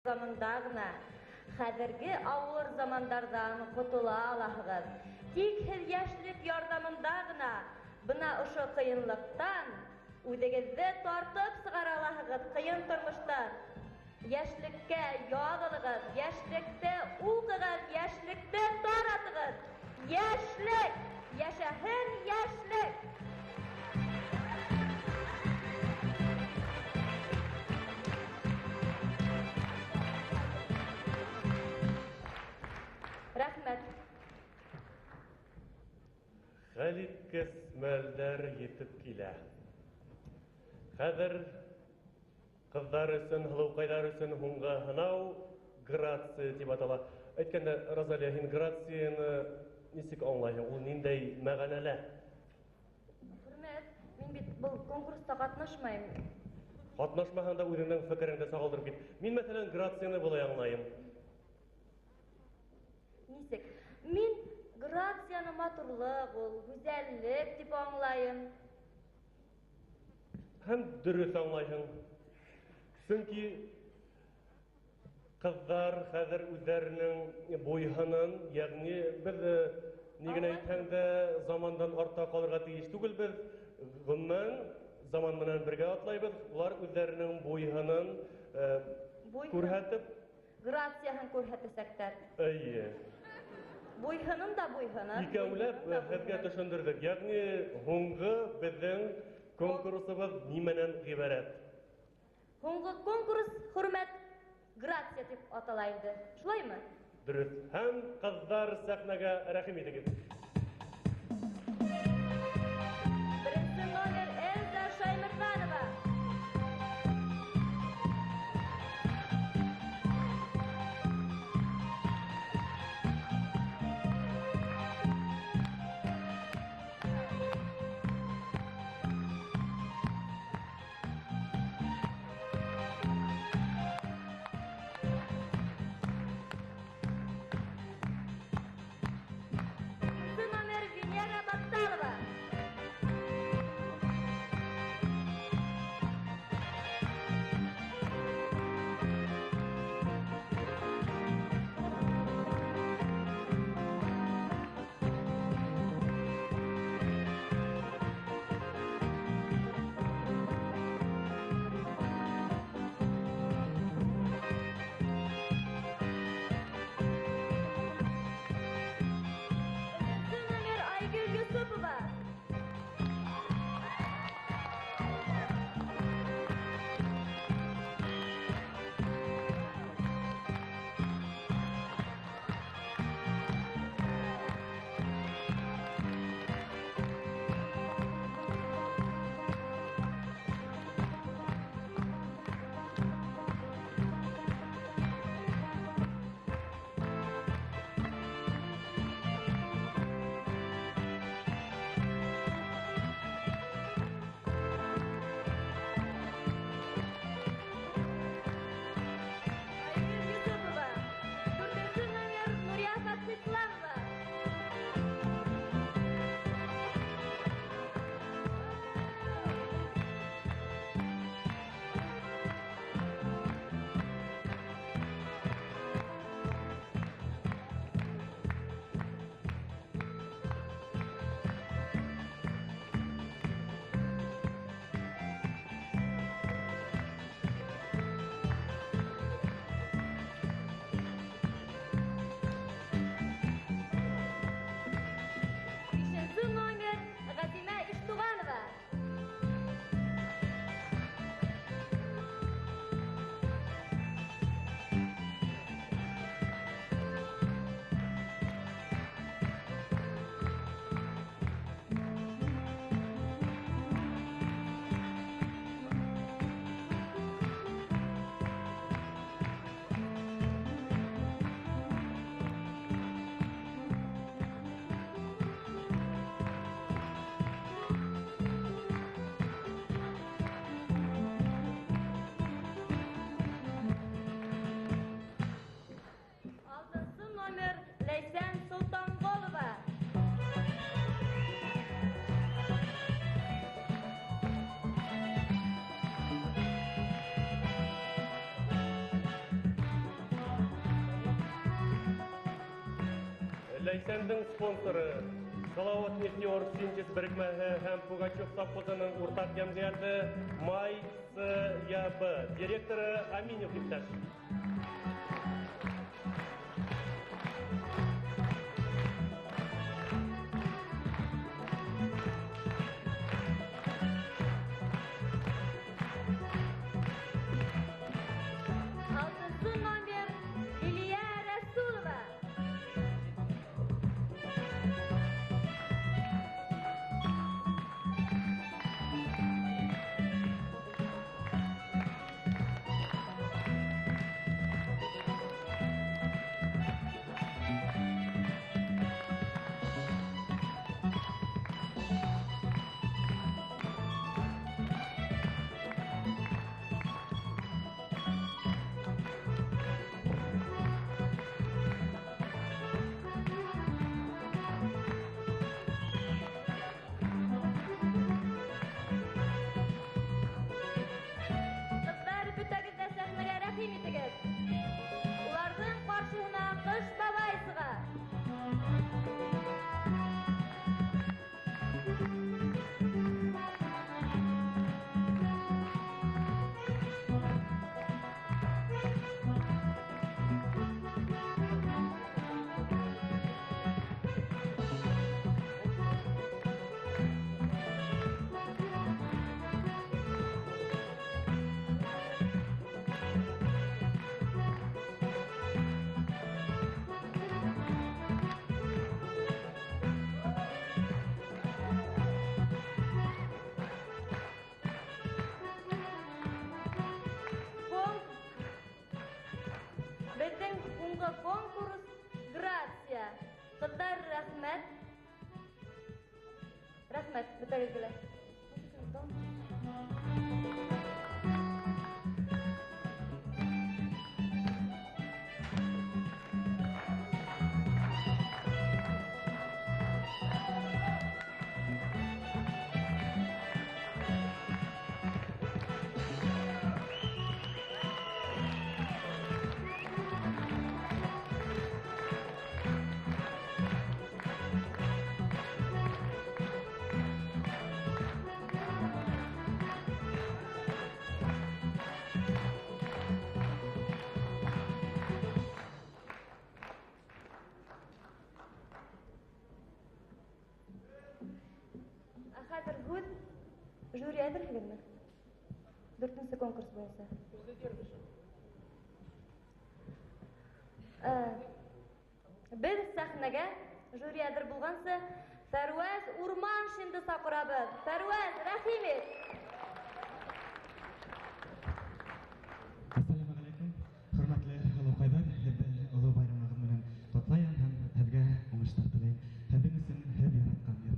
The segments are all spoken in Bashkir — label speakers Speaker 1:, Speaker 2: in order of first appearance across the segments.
Speaker 1: Ярҙамында ғына хәҙерге ауыр замандарҙан ҡотола алаһығыҙ. Тик һеҙ йәшлек ярҙамында ғына бына ошо ҡыйынлыҡтан үҙегеҙҙе тартып сығара алаһығыҙ, ҡыйын тормоштан. Йәшлеккә яҙылығыҙ, йәшлекте уҡығыҙ, йәшлекте таратығыҙ. Йәшлек! Йәшәһен йәшлек! Рәхмәт.
Speaker 2: Хәлиткес мәлдәр етеп килә. Хәҙер ҡыҙҙар өсөн, һылыуҡайҙар өсөн һуңғы һынау грация тип атала. Әйткәндә, Розалия, һин грацияны нисек аңлайһың? Ул ниндәй мәғәнәлә?
Speaker 1: Хөрмәт, мин бит был конкурста ҡатнашмайым.
Speaker 2: Ҡатнашмаһаң да үҙеңдең фекереңде сағылдырып кит. Мин, мәҫәлән, грацияны былай аңлайым.
Speaker 1: Нисек? Мин грацияны матурлыҡ ул, гүзәллек тип аңлайым.
Speaker 2: Һәм дөрөҫ аңлайһың. Сөнки ҡыҙҙар хәҙер үҙҙәренең буйһынын, йәғни беҙ ни генә әйтһәң дә замандан артта ҡалырға тейеш түгелбеҙ. Ғөмүмән, заман менән бергә атлайбыҙ. Улар үҙҙәренең буйһынын күрһәтеп,
Speaker 1: грацияһын күрһәтәсәктәр.
Speaker 2: Эйе.
Speaker 1: Буйһынын да буйһынын.
Speaker 2: Икәүләп һеҙгә төшөндөрҙөк. Йәғни һуңғы беҙҙең конкурсыбыҙ нимәнән ғибәрәт?
Speaker 1: Һуңғы конкурс хөрмәт грация тип атала инде. Шулаймы?
Speaker 2: Дөрөҫ. Һәм ҡыҙҙар сәхнәгә рәхим итегеҙ.
Speaker 1: Беренсе номер Эльза Шаймерданова.
Speaker 2: Ләйсәндең спонсоры Салават нефтеоргсинтез берекмәһе һәм Пугачев совхозының уртаҡ йәмғиәте Май СЯБ, директоры Аминев иптәш.
Speaker 1: Алтынсы номер Лилия Расулова. Ҡыҙҙар, бөтәгеҙ ҙә сәхнәгә рәхим итегеҙ. Уларҙың ҡаршыһына Ҡыш бабай сыға. Беҙҙең һуңғы конкурс Грация. Ҡыҙҙар, рәхмәт. Рәхмәт, бөтәгеҙгә лә. Ә хәҙер һүҙ жюри әҙерһегеҙме? Дүртенсе конкурс буйынса. Беҙ сәхнәгә жюри әҙер булғансы Фәрүәз Урманшинды саҡырабыҙ. Фәрүәз, рәхим ит.
Speaker 3: Ассаламу алейкум, хөрмәтле олоҡайҙар, һеҙҙе оло байрамығыҙ менән ҡотлайым һәм һеҙгә уңыштар теләйем. Һеҙҙең өсөн һеҙ яратҡан йыр.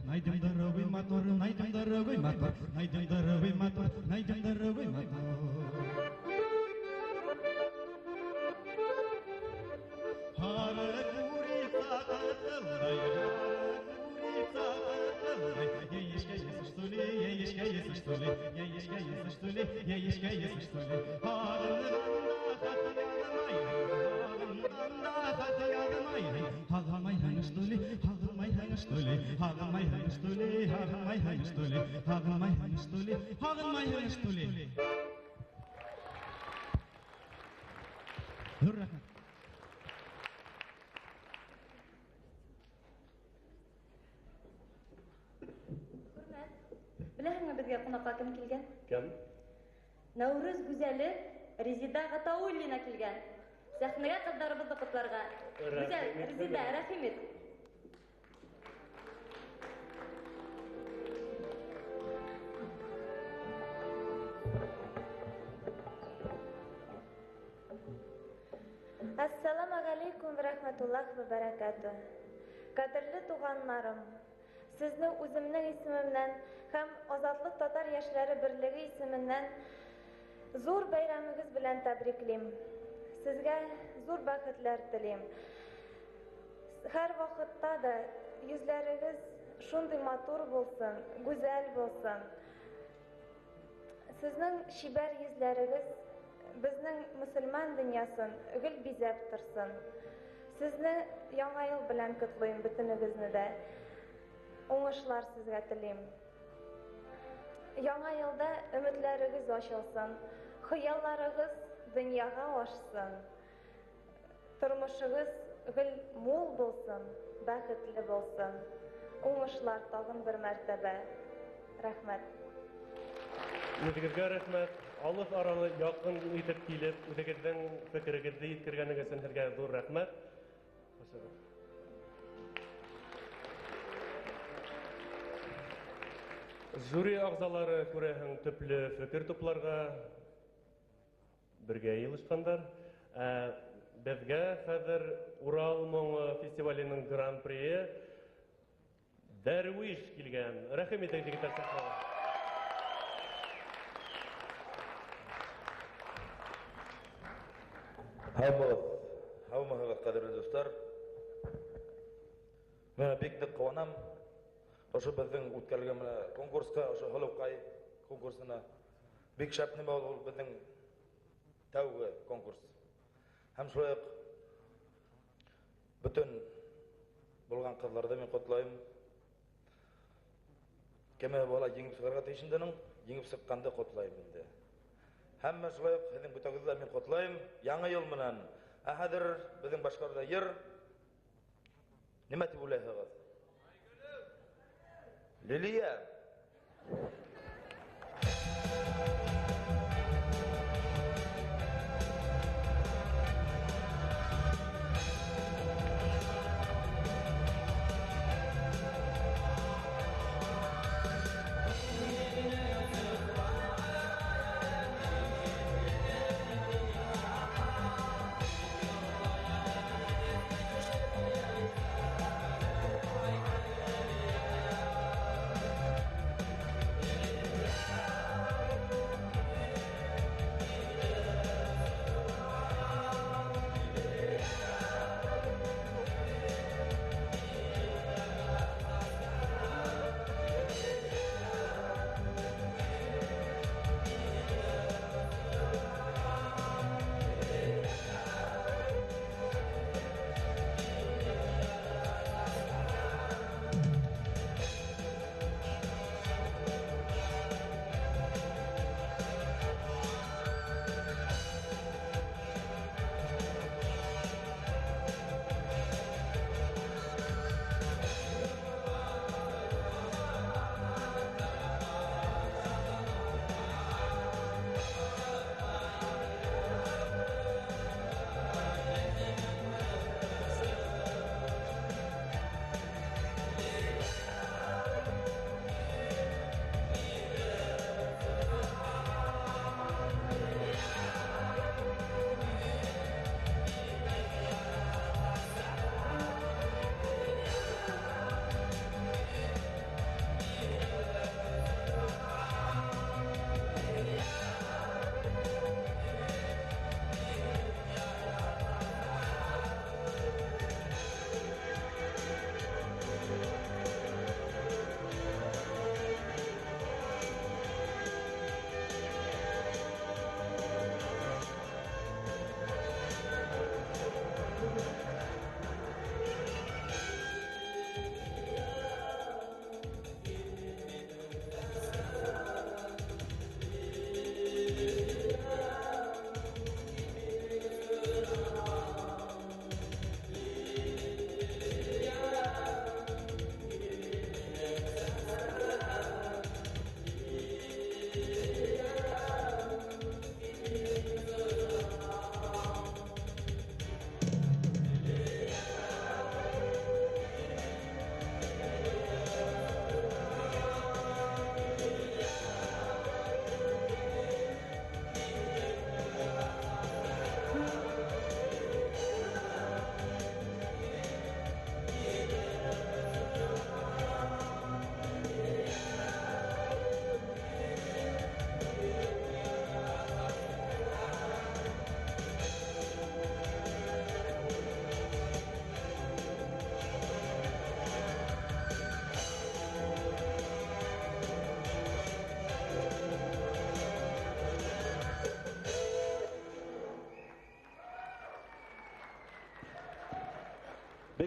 Speaker 3: Найдем дорогой мотор, найдем дорогой мотор, найдем дорогой мотор, найдем дорогой мотор.
Speaker 1: Беләһеңме, беҙгә ҡунаҡҡа кем килгән?
Speaker 2: Кем?
Speaker 1: Нәүрүз гүзәле Резида Ғатауллина килгән. Сәхнәгә ҡыҙҙарыбыҙҙы ҡотларға. Гүзәл, Резида, рәхим ит.
Speaker 4: Ассаламу алейкум ва рахматуллахи ва баракатуh. Ҡәҙерле туғандарым, сезне үҙемдең исемемдән һәм Азатлыҡ татар йәштәре берлеге исеменнән ҙур бәйрәмегеҙ белән тәбриклим. Сезгә ҙур бәхетләр теләйем. Һәр ваҡытта да йөҙләрегеҙ шундай матур булсын, гүзәл булсын. Сезнең сибәр йөҙләрегеҙ беҙҙең мөселман донъясын гел биҙәп торсын. Сезне яңа йыл белән ҡотлайым бөтөнөгөҙҙө дә. Уңышлар сезгә теләйем. Яңа йылда өмөтләрегеҙ асылсын, хыялларығыҙ донъяға ашсын. Тормошоғоҙ гел мул булсын, бәхетле булсын. Уңышлар тағын бер мәртәбә. Рәхмәт.
Speaker 2: Үҙегеҙгә рәхмәт. Алыҫ араны яҡын итеп килеп, үҙегеҙҙең фекерегеҙҙе еткергәнегеҙ өсөн һеҙгә ҙур рәхмәт. Жюри ағзалары күрәһең төплө фекер тупларға бергә йыйылышҡандар. Беҙгә хәҙер Урал моңо фестиваленең гран-прие Дәрвиш килгән. Рәхим итегеҙ, егеттәр, сәхнәгә.
Speaker 5: Һаумыһығыҙ, ҡәҙерле дуҫтар. Мин бик ныҡ ҡыуанам. Ошо беҙҙең үткәрелгән менә конкурсҡа, ошо Һылыуҡай конкурсына бик шәп нимә ул беҙҙең тәүге конкурс. Һәм шулай уҡ бөтөн булған ҡыҙҙарҙы мин ҡотлайым. Кеме бала еңеп сығырға тейеш инде уның, еңеп сыҡҡанды ҡотлайым инде. Һәм шулай уҡ һеҙҙең бөтәгеҙҙе лә мин ҡотлайым яңы йыл менән. Ә хәҙер беҙҙең башҡарыла йыр. Нимә тип уйлайһығыҙ? Лилия.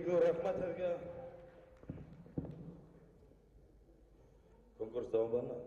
Speaker 5: Бик ҙур рәхмәт һеҙгә. Конкурс дауамлана.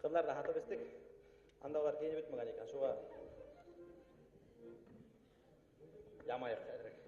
Speaker 6: Ҡыҙҙар ҙа һатып эстек. Анда улар кейенеп бөтмәгән икән, шуға ямайыҡ әҙерәк.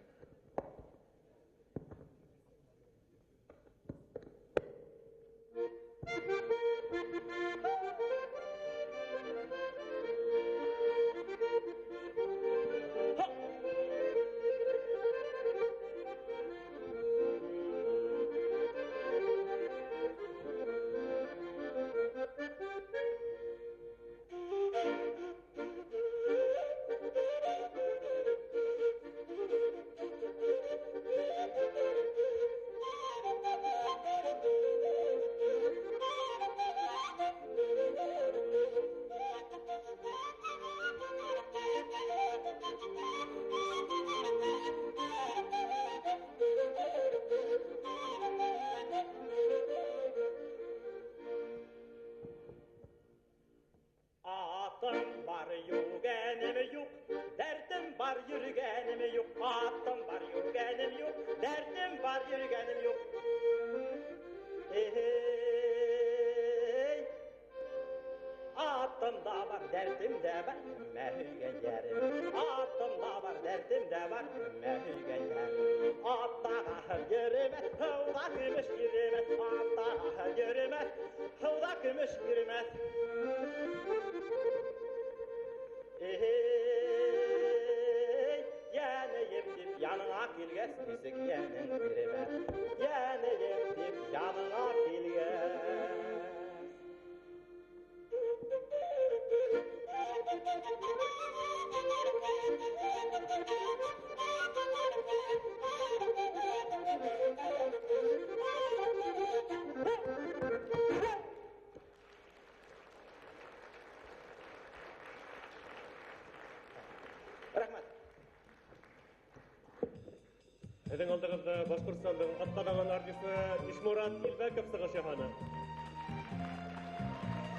Speaker 2: Һеҙҙең алдығыҙҙа Башҡортостандың атҡаҙанған артисы Ишмурат Илбәков сығыш яһаны.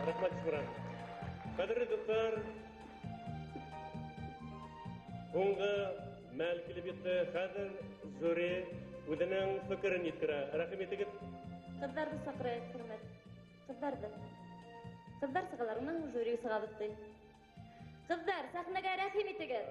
Speaker 2: Рәхмәт, Ишмурат. Ҡәҙерле дуҫтар, һуңғы мәл килеп етте. Хәҙер жюри үҙенең фекерен еткерә. Рәхим итегеҙ.
Speaker 1: Ҡыҙҙарҙы саҡырайыҡ, хөрмәт. Ҡыҙҙарҙы. Ҡыҙҙар сығалар, унан һуң жюри сығабыҙ ти. Ҡыҙҙар, сәхнәгә рәхим итегеҙ.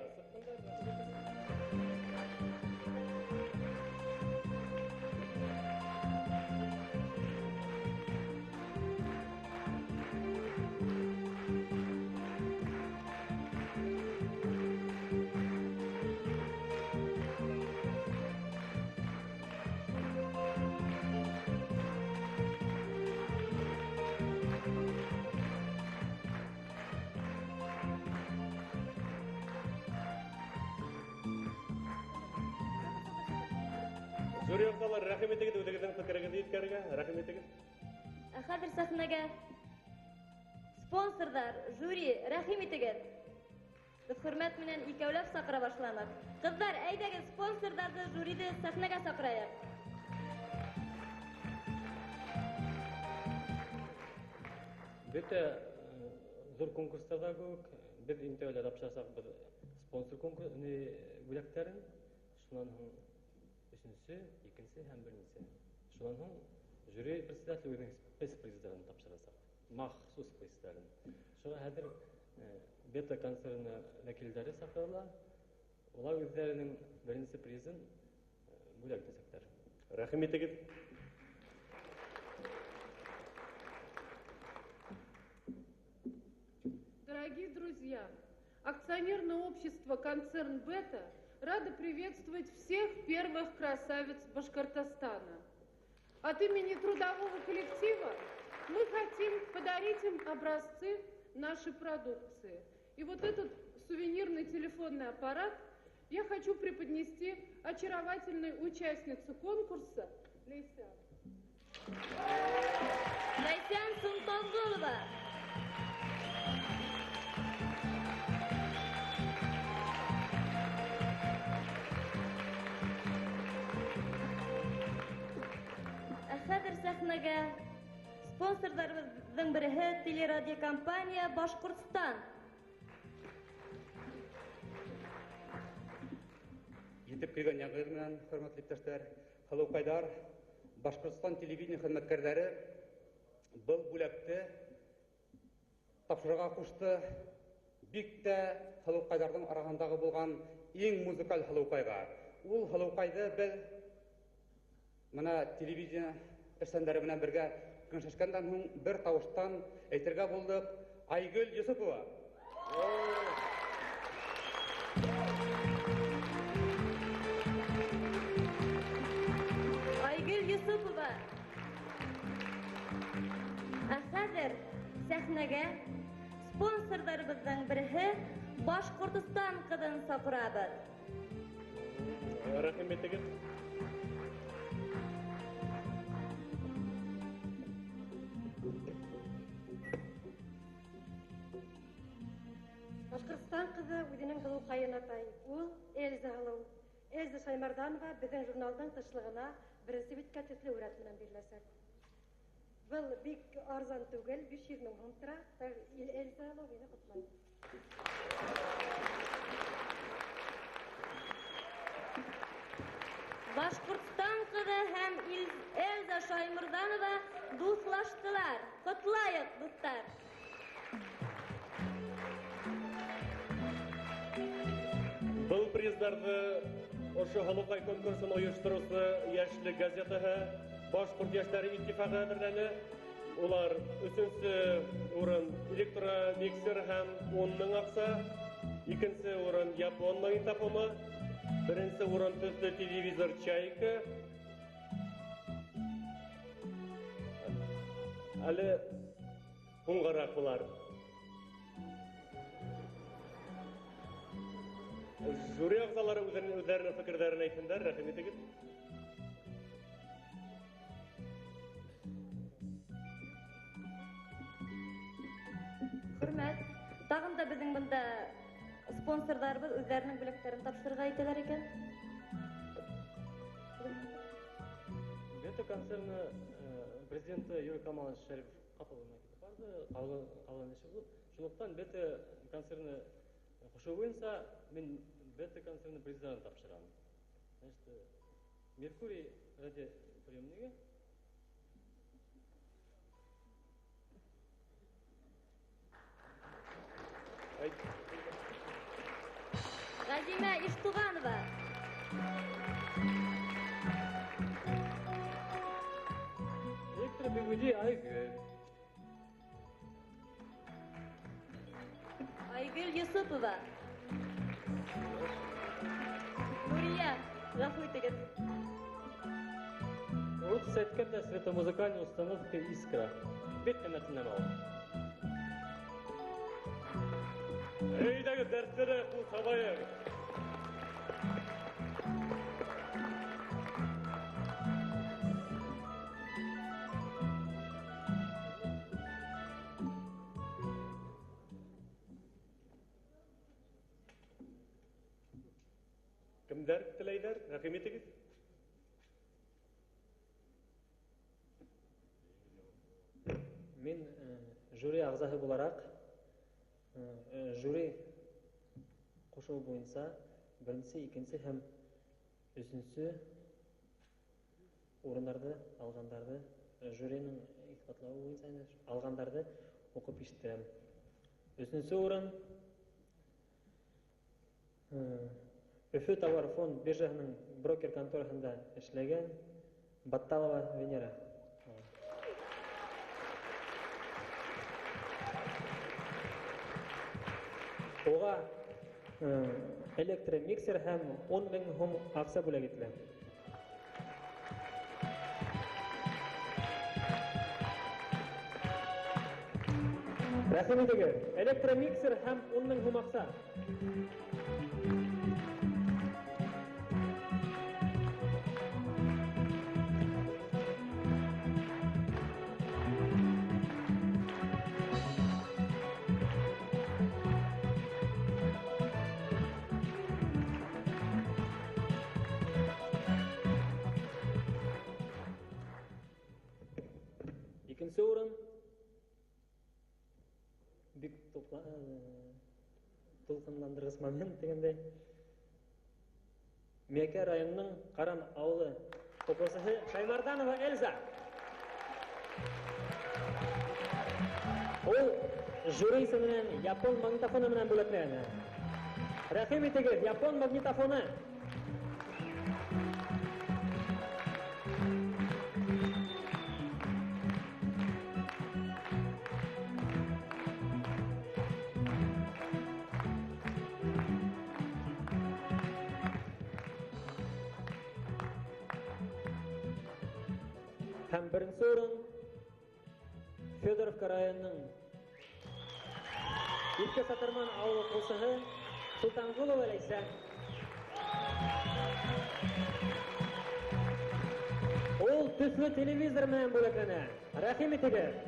Speaker 2: Жюри әгъзалары, рәхим итегеҙ, үҙегеҙҙең фекерегеҙҙе еткерергә, рәхим итегеҙ.
Speaker 1: Ә хәҙер сәхнәгә спонсорҙар, жюри, рәхим итегеҙ. Беҙ хөрмәт менән икәүләп саҡыра башланыҡ. Ҡыҙҙар, әйҙәгеҙ, спонсорҙарҙы, жюриҙы сәхнәгә саҡырайыҡ.
Speaker 7: Бөтә ҙур конкурстарҙа кеүек беҙ интервьюлар тапшырсаҡ, беҙ спонсор конкурс бүләктәрен, шунан һуң өсөнсө, икенсе һәм беренсе. Шунан һуң жюри председателе үҙенең спецприздарын тапшырасаҡ, махсус приздарын. Шуға хәҙер Бета концерны вәкилдәре саҡырыла. Улар үҙҙәренең беренсе призын бүләк итәсәктәр.
Speaker 2: Рәхим итегеҙ.
Speaker 8: Дорогие друзья, акционерное общество «Концерн Бета» рада приветствовать всех первых красавиц Башкортостана. От имени трудового коллектива мы хотим подарить им образцы нашей продукции. И вот этот сувенирный телефонный аппарат я хочу преподнести очаровательной участнице конкурса Лейсян.
Speaker 1: Лейсян Султанголова. Ә хәҙер сәхнәгә спонсорҙарыбыҙҙың береһе телерадиокомпания Башҡортостан.
Speaker 6: Етеп килгән яңы йыл менән, хөрмәтле иптәштәр, һылыуҡайҙар, Башҡортостан телевидение хеҙмәткәрҙәре был бүләкте тапшырырға ҡушты. Бик тә һылыуҡайҙарҙың араһындағы булған иң музыкаль һылыуҡайға. Ул һылыуҡайҙы беҙ мына телевидение эшсәндәре менән бергә кәңәшләшкәндән һуң бер тауыштан әйтергә булдыҡ: Айгөл Йосопова.
Speaker 1: Айгөл Йосопова. Ә хәҙер сәхнәгә спонсорҙарыбыҙҙың береһе Башҡортостан ҡыҙын саҡырабыҙ.
Speaker 2: Рәхим итегеҙ.
Speaker 9: Башҡортостан ҡыҙы үҙенең һылыуҡайын атай. Ул Эльза һылыу. Эльза Шаймарданова беҙҙең журналдың тышлығына беренсе биткә төҫлө һүрәт менән биреләсәк. Был бик арзан түгел, 500 мең һум тора. Эльза һылыу, һине ҡотлайым.
Speaker 1: Башҡортостан ҡыҙы һәм Эльза Шаймарданова дуҫлаштылар. Ҡотлайыҡ, дуҫтар!
Speaker 2: Был приздарҙы ошо һылыуҡай конкурсын ойоштороусы Йәшлек газетаһы, Башҡорт йәштәре иттифағы әҙерләне. Улар өсөнсө урын электромиксер һәм 10 мең аҡса, икенсе урын япон магнитофоны, беренсе урын төҫлө телевизор Чайка. Әле һуңғараҡ булар. Жюри әгъзалары үҙҙәренең фекерҙәрен әйтһендәр, рәхим итегеҙ.
Speaker 1: Хөрмәт, тағын да беҙҙең бында спонсорҙарыбыҙ үҙҙәренең бүләктәрен тапшырырға итәләр икән.
Speaker 7: Бета концерны президенты Юрий Камалович Шәрипов ҡапыл ғына китеп барҙы, ҡалған эше булып. Шунлыҡтан бета концерны ҡушыу буйынса мин бета концерны президентына тапшырам. Значит, Меркурий радиоприемнигы.
Speaker 1: Ғәзимә Иштуғанова.
Speaker 7: Электробегуди Айгөл.
Speaker 1: Айгөл Йосопова. Нурия, ғәфү итегеҙ.
Speaker 7: Урыҫса әйткәндә светомузыкальная установка «Искра». Бик ҡиммәтле нәмә ул.
Speaker 2: Әйҙәгеҙ, дәртлерәк ҡул сабайыҡ. Кемдәр теләйләр? Рәхим итегеҙ.
Speaker 7: Мин жюри ағзаһы булараҡ, жюри ҡушыуы буйынса беренсе, икенсе һәм өсөнсө урындарҙы алғандарҙы, жюриның иҫбатлауы буйынса алғандарҙы уҡып ишеттерәм. Өсөнсө урын Өфө тауар фонд биржаһының брокер контораһында эшләгән Батталова Венера. Уға электромиксер һәм 10 мең һум аҡса бүләк ителә. Рәхим итегеҙ, электромиксер һәм 10 мең һум аҡса. Икенсе урын бик тулҡынландырғыс момент тигәндәй. Миәкә районының Ҡаран ауылы уҡыусыһы Шаймарданова Эльза. Ул жюри исеменән япон магнитофоны менән бүләкләнә. Рәхим итегеҙ, япон магнитофоны. Һәм беренсе урын Федоровка районының Иҫке Сатырман ауылы уҡыусыһы Солтанғолова Ләйсән. Ул төҫлө телевизор менән бүләкләнә. Рәхим итегеҙ.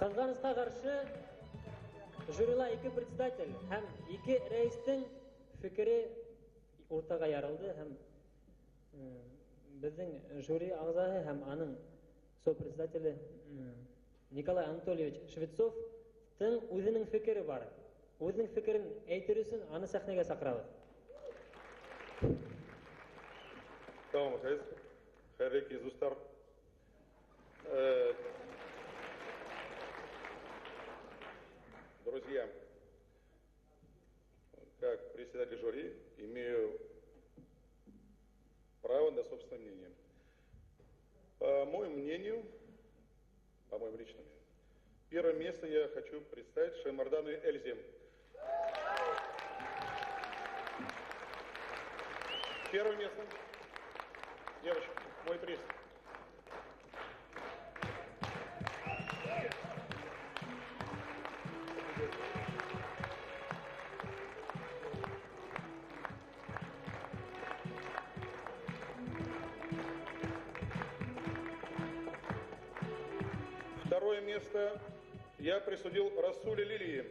Speaker 7: Ҡыҙғанысҡа ҡаршы, жюрила ике председатель һәм ике рәйестең фекере уртаға ярылды һәм беҙҙең жюри ағзаһы һәм аның сопредседателе Николай Анатольевич Швецовтың үҙенең фекере бар. Үҙенең фекерен әйтер өсөн аны сәхнәгә саҡырабыҙ.
Speaker 10: Саламатһығыҙ, хәйерле кис, дуҫтар. Друзья, как председатель жюри имею право на собственное мнение. По моему мнению, по моему личному, первое место я хочу представить Шаймарданову Эльзе. Первое место. Девочка, мой приз. Второе место я присудил Расуле Лилии.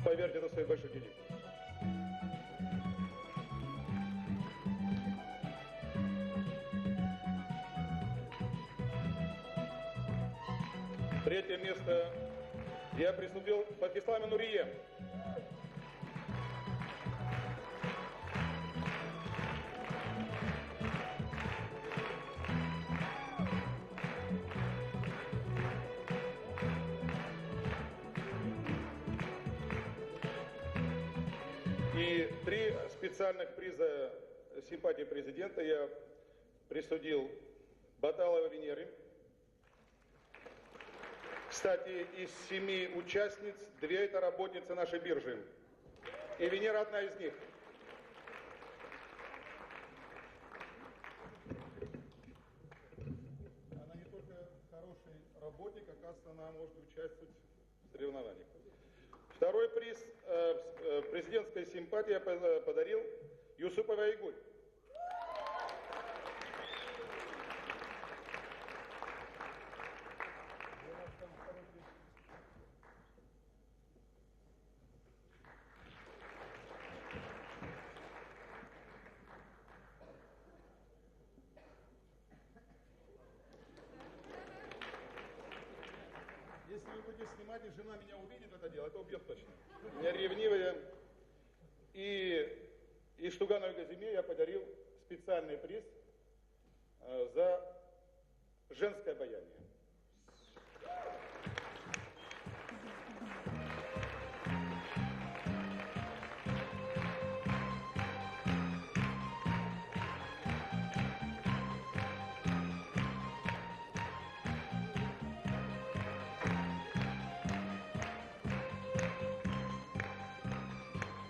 Speaker 10: Поверьте, это стоит больших денег. Третье место я присудил Фатисламе Нурие. И 3 специальных приза симпатии президента я присудил Баталовой Венере. Кстати, из 7 участниц 2 это работницы нашей биржи. И Венера одна из них. Она не только хороший работник, оказывается, она может участвовать в соревнованиях. Второй приз президентской симпатии я подарил Юсуповой Айгуль. Если вы будете снимать, и жена меня увидит это дело, это убьет точно. Я ревнивая. И Штугановой Газиме я подарил специальный приз за женское обаяние.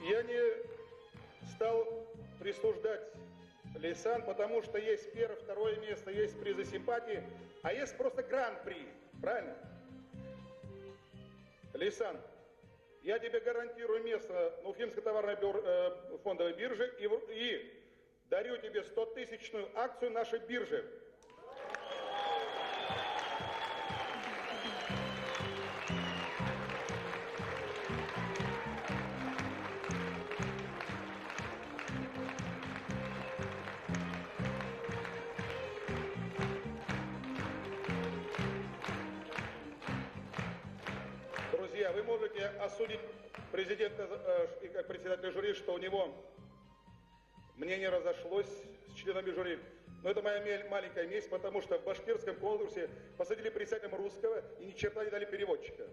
Speaker 10: Я не стал присуждать Лейсан, потому что есть первое, второе место, есть призы симпатии, а есть просто гран-при, правильно? Лейсан, я тебе гарантирую место на Уфимской товарной фондовой бирже и дарю тебе 100-тысячную акцию нашей биржи. Друзья, вы можете осудить президента и как председателя жюри, что у него мнение разошлось с членами жюри. Но это моя маленькая месть, потому что в башкирском конкурсе посадили председателем русского и ни черта не дали переводчика.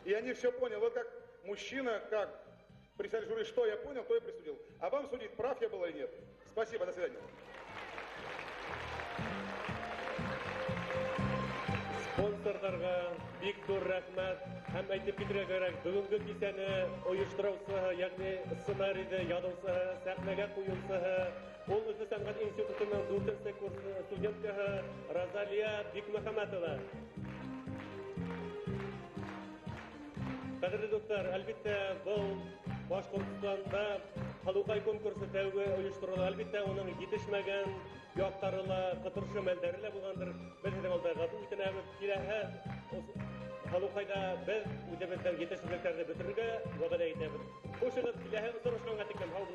Speaker 10: И они все поняли. Вот как мужчина, как председатель жюри, что я понял, то я присудил. А вам судить, прав я был или нет. Спасибо, до свидания.
Speaker 2: Спонсорҙарға бик ҙур рәхмәт. Һәм әйтеп китергә кәрәк, бөгөнгө кисәне ойоштороусыһы, йәғни сценарийҙы яҙыусыһы, сәхнәгә ҡуйыусыһы, ул Өфө сәнғәт институтының 4-нсе курс студенткаһы Розалия Бикмөхәмәтова. Ҡәҙерле дуҫтар, әлбиттә, был Башҡортостанда Һылыуҡай конкурсы тәүге ойошторола. Әлбиттә, уның етешмәгән яҡтары ла, ҡытыршы мәлдәре лә булғандыр. Беҙ һеҙҙең алда ғәфү үтенәбеҙ. Киләһе Һылыуҡайҙа беҙ үҙебеҙҙең етешһеҙлектәрҙе бөтөрөргә вәғәҙә итәбеҙ. Хушығыҙ, киләһе осрашҡанға тиклем һау